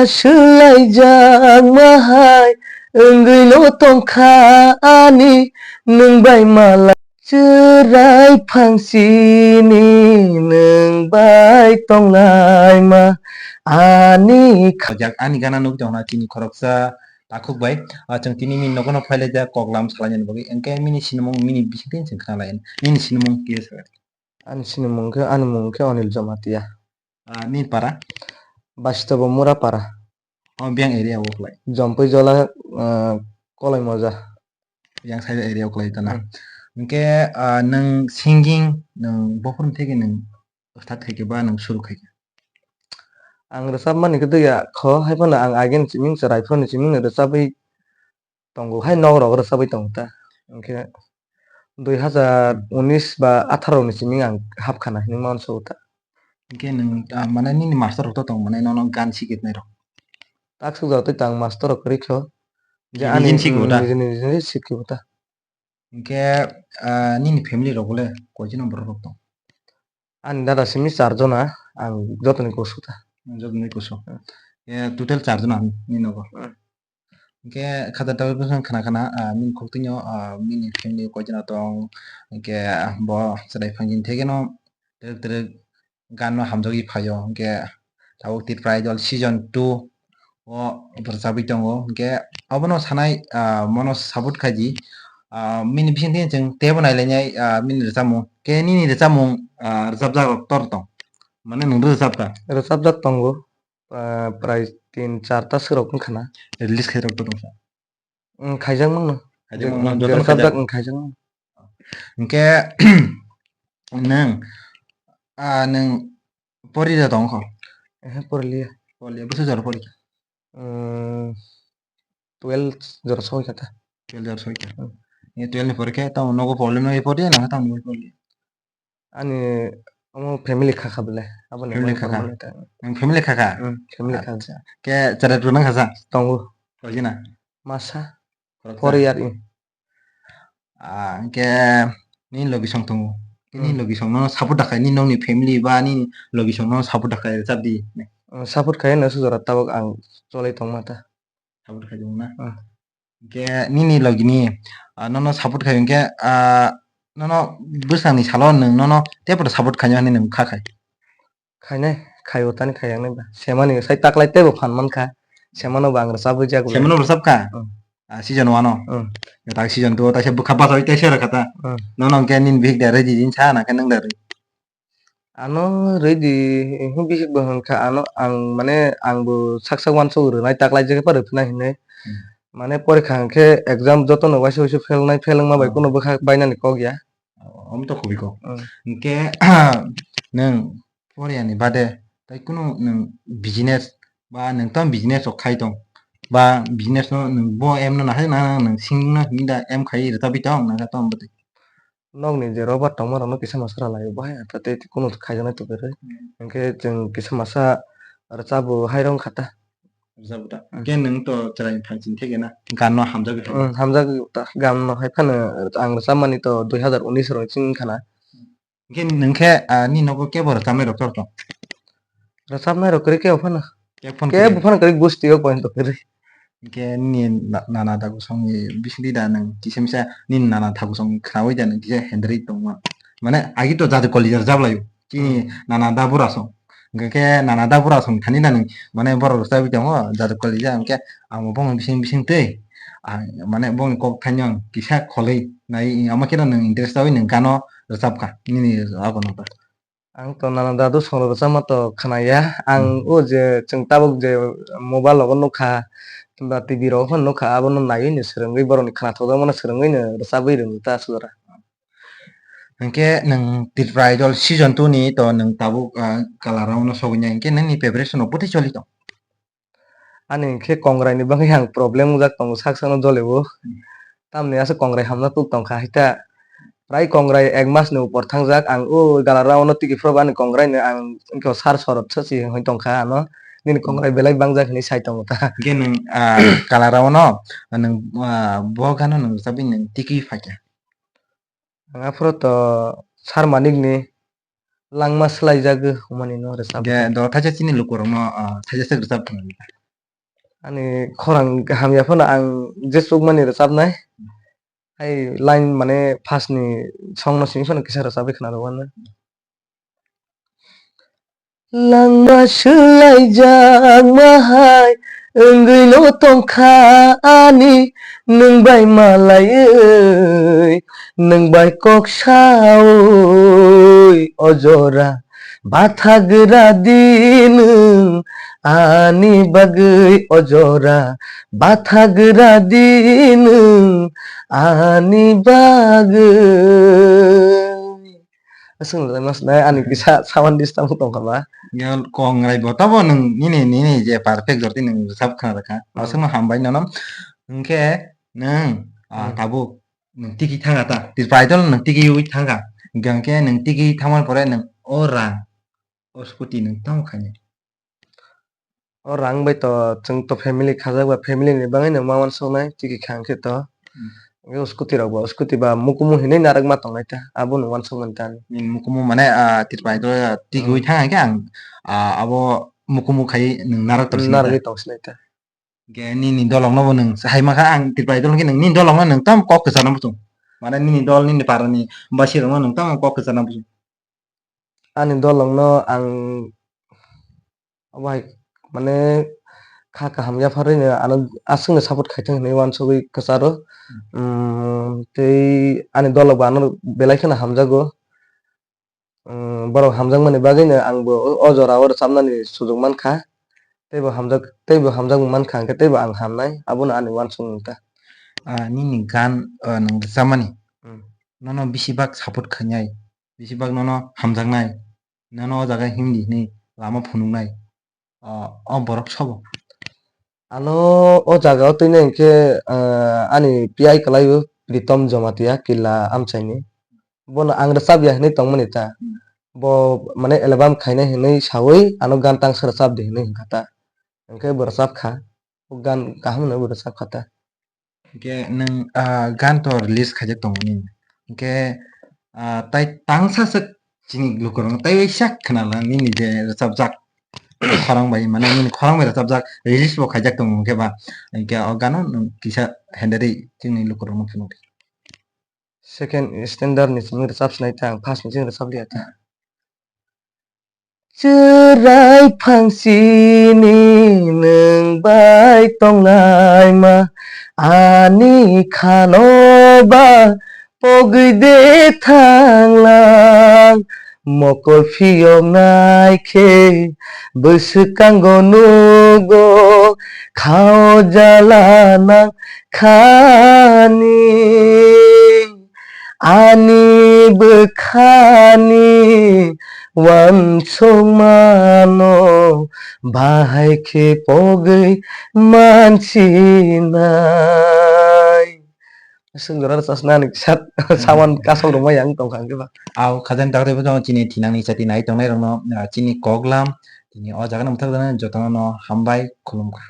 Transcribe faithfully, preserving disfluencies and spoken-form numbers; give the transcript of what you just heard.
Swlaijakma hai wngwino tongkha ani, nwng bai malai chwrai phangsini nwng bai tonglaima ani kha-, jak ani gana nugwi tongna chini khoroksa takhuk bai. Ah, chwng tini bini nogono phailaijak koklam salainani bagwi, hwnkhe bini sinimung bini bisingtwi chwng khnalai. Nini sinimung kisa sa? Ani sinimung khe, ani mung khe Anil Jamatia. Ah, nini para? Bastobo Mura para. Oh, biyang area o khlai? Jompui Jola, ah, Koloi Moja. Biyang side area o khlai tana. Hmm. Hwnkhe, ah, nwng singing, nwng bophor theke nwng start khaikhe ba nwng suru khaikhe? Ang rwchapmani khe twiya kho, hai phano ang agini simi wngse Raipurani simi wngno rwchapwi tongo, hai nok rok rwchapwi tongo ta. Hwnkhe dui hazar unis ba atharo ni simi ang hapkhana hinwi ma uansugo ta. Hwnkhe nwng, ah, mane nini master rok to tong mane nono gan sikirnai rok? Tak sukjak twi tang master rok kwrwi kho. Je nini ani nini sikho ta? Nini nini sikho ta. Hwnkhe, ah, nini family rok le koi jona borok rok tong? Ani dada simi char jona, ang jotoni kusu ta. Jotoni kusu. Hmm. Ye total char jona ni nogo. Hmm. Hwnkhe khada tabuk bwswng khna khna, ah, bini khuk twi no, ah, bini family koi jona tong, hwnkhe bo chwrai phangni theke no twrwk twrwk gan no hamjagwi phaio, hwnkhe tabuk Tripura Idol season two o rwchabwi tongo, hwnkhe obono sanai, ah, mono support khaidi, ah, bini bisingtwi chwng teibo nailainai, ah, bini rwchapmung, khe nini rwchapmung, ah, rwchapjak rok tor tong, mane nwng rwchap kha? Rwchapjak tongo. Ah, prai tin char ta swrok wngkha na. Release khairok to tongsa? Mm, khaijak mano. Khaijak mano, jotono khaijak. Rwchapjak, mm, khaijak mano. Hwnkhe, nwng, ah, nwng pori da tong kho? Ehe, poriliya. Poriliya, bwswk jora pori kha? Mm, twelve jora soi kha ta. Twelve jora soi kha. Hmm. E twelve ni pore khe tamo nogo problem no pori na tamo no pori? Ani omo family kha kha bele, aboni family kha kha? Ang family kha kha? Hmm, family kha. Acha. Khe chwrai rwna kha sa? Tongo. Koi jona? Masa. Khoroksa? Four year ni. Ah, hwnkhe nini logi song tongo. Nini logi song no support da khai, nini nokni family ba nini logi song no support da khai rwchap di. Hmm, support khai no sujora tabuk ang cholai tongma ta. Support khai tongo na? Hmm. Hwnkhe nini logi ni, ah, nono support khai hwnkhe, ah, nono bwswkni salo nwng nono tei poto support khainai hinwi nwng kha khai? Khainai, khaio tani khaijaknai ba. Semani sai taklai teibo phan mankha. Semano bo ang rwchapwi jak. Semano rwchap kha? Hmm. Ah, season one o? Hmm. Tak season two o taisa bwkha bachawi taisa rwkha ta. Hmm. Nono hwnkhe nini bihik da rwdi din sa na khe nwng da rw? Ano rwdi, hwnkhe bihik bo hwnkha ano ang mane ang bo sak sak uansuk rwnai taklai jagwi pha rwphina hinwi. Hmm. Mane porikha hwnkhe exam jotono waisa waisa fail nai, fail wngma bai, oh, kunu bwkha bainani kok ya. Oh, omo to khobwi kok. Hmm. Hwnkhe nwng Poriyani bade tai kunu nwng business ba nwng tamo business rok khai tong ba business no nwng bo aim no nahai na nwng singing no hini da aim khai rwchapwi tong na tamo bwtwi. Nokni je rubber tongma rok no kisa masa rwlai o bahai ta tei kunu khaijaknai tubui rwi. Hmm. Hwnkhe chwng kisa masa rwchap bo hai rw wngkha ta. Rwchap bo ta. Hmm. Hwnkhe nwng to chwrai phai chini theke na gan no hamjagwi phai. Hmm, hamjagwi ta gan no hai phano ang rwchapmani to dui hazar unis rok chini wngkha na. Hwnkhe nwng khe, ah, nini nogo kebo rwchapnai rok tor tong? Rwchapnai rok kwrwi kebo phano. Kebo phano kwrwi? Kebo phano kwrwi, gusti o point to kwrwi. Hwnkhe nini na-, nana dagu songni bisingtwi da nwng kisa misa nini nana dagu song khnaui da nwng kisa hendri tongma? Mane agi to jadu koli rwchap laio. Chini, hmm, nana da bura song. Hwnkhe khe nana da bura song thani da nwng mane borok rwchapwi tongo jadu koli ja hwnkhe. Ang bo bongni bising bising twi, ang mane bongni kok thaino ang kisa kholwi nai, omo kheno nwng interest chawi nwng gano rwchap kha nini abono ta. Ang to nana dadu song rwchapma to khwnaya, ang, hmm, o je chwng tabuk je mobile rogo nukha, ba T V rogo phano nukha, abono naiwi no swrwngwi borokni khwnathok jakmano swrwngwi no rwchapwi rwngo ta aswk jora. Hwnkhe nwng Tripura Idol season two ni to nwng tabuk, ah, Kalarao no sogwi nai, hwnkhe nini preparation rok bwtwi choli tong? Ani hwnkhe kongrai ni bagwi ang problem wngjak tongo sak sakno jolio. Hmm. Tamni aswk kongrai hamjak tuk tongkha haita. Prai kongrai ek mas ni upor thangjak ang o Galarao no tiki phuru ani kongrai no ang wngkhe sar sorot se si hwnwi tongkha ano. Nini kongrai belai bangjak hinwi sai tongo ta. Hwnkhe nwng, ah, Galarao no nwng, ah, bo gano nwng rwchapwi nwng tiki phaikha? Ang aphuru to Sar Manik ni Langma Swlaijagwi hwnmani no rwchap. Hwnkhe do thaisa chini lukurokno, ah, thaisa swk rwchap thangwi. Ani khorang hamya phano ang jesukmani rwchapnai. Hai line mane first ni song no simi phano kisa rwchapwi khna rwmani. Langma swlaijakma hai wngwi no tongkha ani, nwng bai malaiwi, nwng bai kok sawi o jora. Bathagra di nwng ani bagwi o jora, bathagra di nwng ani bagwi. Aswk nai mas nai ani kisa sound disturb tong kha ba. Yo kong rai bo tabo nwng nini nini je perfect jorti nwng rwchap khna rwkha. Hmm. Aswk no hambai nono. Hwnkhe nwng, ah, Hmm. tabuk nwng tigi thangkha ta. Tripura Idol nwng tigi ui thangkha. Hwnkhe nwng tigi thangmani pore nwng o rang, o scooty nwng tamo khainai. O rang bai to chwng to family khajak ba, family ni bagwi no ma uansuknai tigi kha hwnkhe to. Hmm. Hwnkhe o scooty rok bo, scooty ba mukumu hinwi narwkma tongnai ta. Abono uansukmani ta ani. Nini mukumu mane, ah, Tripura Idol, ah, tigi Hmm. ui thangkha hwnkhe ang, ah, abo mukumu khai nwng narwk tongsinai ta. Narwgwi tongsinai ta. Hwnkhe nini dolok no bo nwng hai mankha, ang Tripura Idol hwnkhe nwng nini dolok no nwng tamo kok kwchar no muchung. Mane nini dol nini para ni basi rok no nwng tamo kok kwchar no muchung. Ani dolok no ang obo hai mane kha kaham yapharwi no ano aswk no support khai thung hinwi uansugwi kwcharo. Hmm. Umm, tei ani dolok bo ano belai kheno hamjago. Umm, borok hamjakmani bagwino ang bo o, o jora o rwchapnani sujuk mankha. Tei bo hamjak, tei bo hamjakmung mankha hwnkhe tei bo ang hamnai, abono ani uansukmung ta. Ah, nini gan, ah, nwng rwchapmani, Hmm. nono bisi bak support khainai, bisi bak nono hamjaknai, nono o jaga himdi hinwi lama phunuknai. Ah, o borok sobo? Ano o jaga o twinai hwnkhe, ah, ani P I kwlai o Pritom Jamatia Killa amchaini. Bono ang rwchap ya hinwi tongmani ta. Hmm. Bo mane album khainai hinwi sawi ano gan tangsa rwchap di hinwi hwnkha ta. Hwnkhe bo rwchap kha. O gan kaham no bo rwchap kha ta. Hwnkhe nwng, ah, gan to release khaijak tongo nini. Hwnkhe, ah, tai tangsa swk chini lukurokno tai waisa khwnala nini je rwchapjak khorang bai, mane nini khorang bai rwchapjak release bo khaijak tongo hwnkhe ba. Hwnkhe o gano nwng kisa henderwi chini lukurokno phunukdi. Second standard ni simi rwchap sinai ta, ang first ni simi rwchap liya ta. Chwrai phangsini nwng bai tongnaima, ani khano ba pogwi de thanglang. Mokol phiyok nai khe bwswkango nugo, khao jala nang khani. Ani bwkhani uansukmano bahai khe pogwi mansinai. Aswk jora rwchapnani sat sawan kasok rwmai ang tongkha hwnkhe ba. Au khajani daktari bo chini thinangni chati nai tongnai rokno, ah, chini koklam tini o jaga no mwthak jani jotono no hambai khulumkha.